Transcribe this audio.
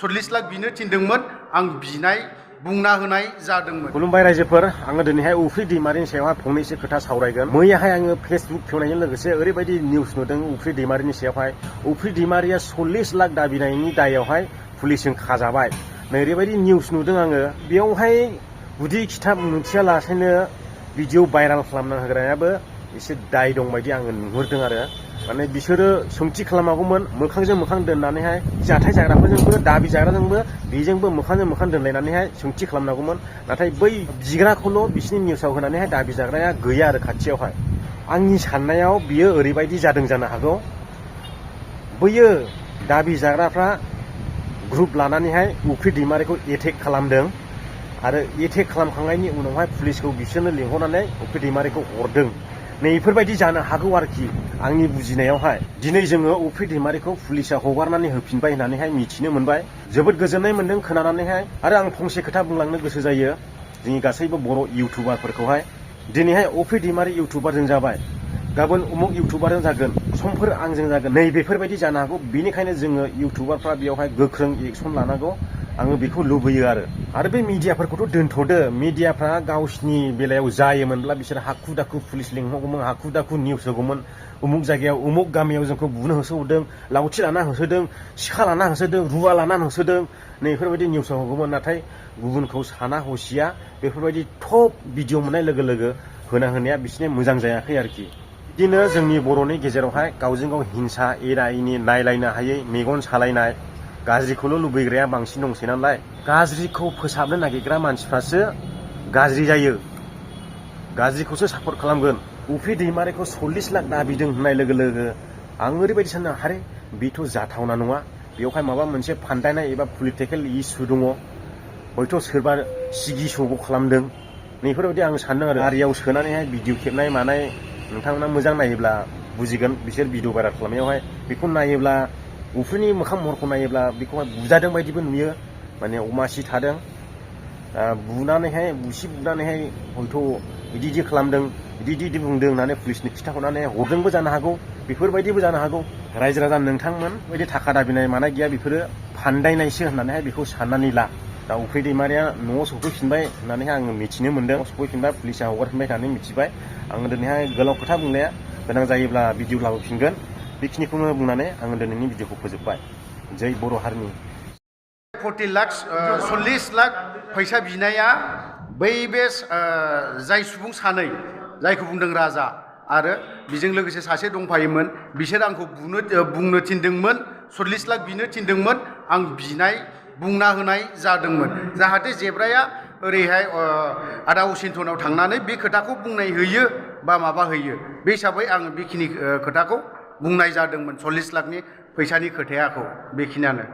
40 लाख बिनो थिनदोंमोन आं बिनाय बुंना होनाय जादोंमोन। खुलुमबाय रायजोफोर, आङो दिनैहाय उफ्रि दैमारिनि सायावहाय फंनैसो खोथा सावरायगोन। मैयाहाय आङो फेसबुक खेवनायजों लोगोसे ओरैबायदि निउस नुदों उफ्रि दैमारिनि सायावहाय। उफ्रि दैमारिया 40 लाख दाबिनायनि दायावहाय पुलिसजों खाजाबाय। ओरैबायदि निउस नुदों आङो। बेयावहाय गुदि खिथाब मोनथियालासेनो भिडिअ भाइराल खालामना होग्रायाबो एसे दाय दं बायदि आङो नुहुरदों आरो। माने बिसोरो सोंथि खालामागौमोन, मोखांजों मोखां दोननानैहाय जाथाय जाग्राफोरजोंबो दाबि जाग्राजोंबो बेजोंबो मोखांजों मोखां दोनलायनानैहाय सोंथि खालामनांगौमोन। नाथाय बै बिग्राखौल' बिसिनि निउसाव होनानैहाय दाबि जाग्राया गैया आरो खाथियावहाय। आंनि साननायाव बियो ओरैबायदि जादों जानो हागौ, बैयो दाबि जाग्राफ्रा ग्रुप लानानैहाय उफ्रि दैमारिखौ एटेक खालामदों आरो एटेक खालामखांनायनि उनावहाय पुलिसखौ बिसोरनो लिंहरनानै उफ्रि दैमारिखौ हरदों। नैफोरबायदि जानो हागौ आरोखि आंनि बुजिनायावहाय। दिनै जोङो उफ्रि दैमारिखौ पुलिसा हगारनानै होफिनबाय होननानैहाय मिथिनो मोनबाय। जोबोद गोजोननाय मोन्दों खोनानानैहाय। आरो आं फंसे खोथा बुंलांनो गोसो जायो जोंनि गासैबो बर' इउटुबारफोरखौहाय। दिनैहाय उफ्रि दैमारि इउटुबारजों जाबाय, गाबोन उमुक इउटुबारजों जागोन, समफोर आंजों जागोन, नैबेफोरबायदि जानो हागौ। बेनिखायनो जोङो इउटुबारफ्रा बेयावहाय गोख्रों एक्सन लानांगौ, आङो बेखौ लुबैयो आरो बे मिडियाफोरखौथ' दोनथ'दो। मिडियाफ्रा गावसिनि बेलायाव जायोमोनब्ला बिसोर हाखु दाखु पुलिस लिंहरगौमोन, हाखु दाखु निउस होगौमोन। उमुक जायगायाव उमुक गामियाव जोंखौ बुनो होसोहरदों, लावथि लाना होसोदों, सिखा लाना होसोदों, रुवा लाना होसोदों, नैफोरबायदि निउसाव होगौमोन। नाथाय गुबुनखौ साना हसिया बेफोरबायदि थप भिडिअ मोननाय लोगो लोगो होना होनाया बिसिनि मोजां जायाखै आरोखि। बिदिनो जोंनि बर'नि गेजेरावहाय गावजों गाव हिंसा एना एनि नायलायनो हायै, मेगन सालायनाय, गाज्रिखौल' लुबैग्राया बांसिन दंसै नालाय। गाज्रिखौ फोसाबनो नागिरग्रा मानसिफ्रासो गाज्रि जायो, गाज्रिखौसो सापर्ट खालामगोन। उफ्रि दैमारिखौ 40 लाख दाबिदों होननाय लोगो लोगो आं ओरैबायदि सानो, हारे बेथ' जाथावना नङा। बेवहाय माबा मोनसे फान्दायनाय एबा पलिटिकेल इसु दङ, हयथ' सोरबा सिगि सग' खालामदों। नैफोरबायदि आं सानदों आरो। गारियाव सोनानैहाय भिडिअ खेबनाय मानाय नोंथांमोना मोजां नायोब्ला बुजिगोन। बिसोर भिडिअ भाइराल खालामनायावहाय बेखौ नायोब्ला, उफ्रिनि मोखां महरखौ नायोब्ला बेखौहाय बुजादों बायदिबो नुयो। माने अमासि थादों, बुनानैहाय बुसि बुनानैहाय हयथ' बिदि खालामदों, बिदि बुंदों होननानै पुलिसनि खिथाहरनानै हरदोंबो जानो हागौ, बेफोरबायदिबो जानो हागौ। रायजो राजा नोंथांमोन बायदि थाखा दाबिनाय मानाय गैया, बेफोरो फान्दायनायसो होननानैहाय बेखौ साननानै ला। दा उफ्रि दैमारिया न'आव सफैफिनबाय होननानैहाय आङो मिथिनो मोन्दों। सफैफिनबाय, पुलिसा हगारफिनबाय होननानै मिथिबाय। आङो दिनैहाय गोलाव खोथा बुंनाया, गोनां जायोब्ला भिडिअ लाबोफिनगोन। बेखिनिखौनो बुंनानै आङो दिनैनि भिडिअखौ फोजोबबाय। जै बर' हारिनि। 40 लाख फैसा बिनाया बै बे जाय सुबुं सानै, जायखौ बुंदों राजा आरो बेजों लोगोसे सासे दंफायोमोन, बिसोर आंखौ बुंनो थिनदोंमोन, 40 लाख बिनो थिनदोंमोन, आं बिनाय बुंना होनाय जादोंमोन। जाहाथे जेब्राया ओरैहाय आदा असिन्थनाव थांनानै बे खोथाखौ बुंनाय होयो बा माबा होयो। बे हिसाबै आं बेखिनि खोथाखौ बुंनाय जादोंमोन। 40 लाखनि फैसानि खोथायाखौ बेखिनियानो।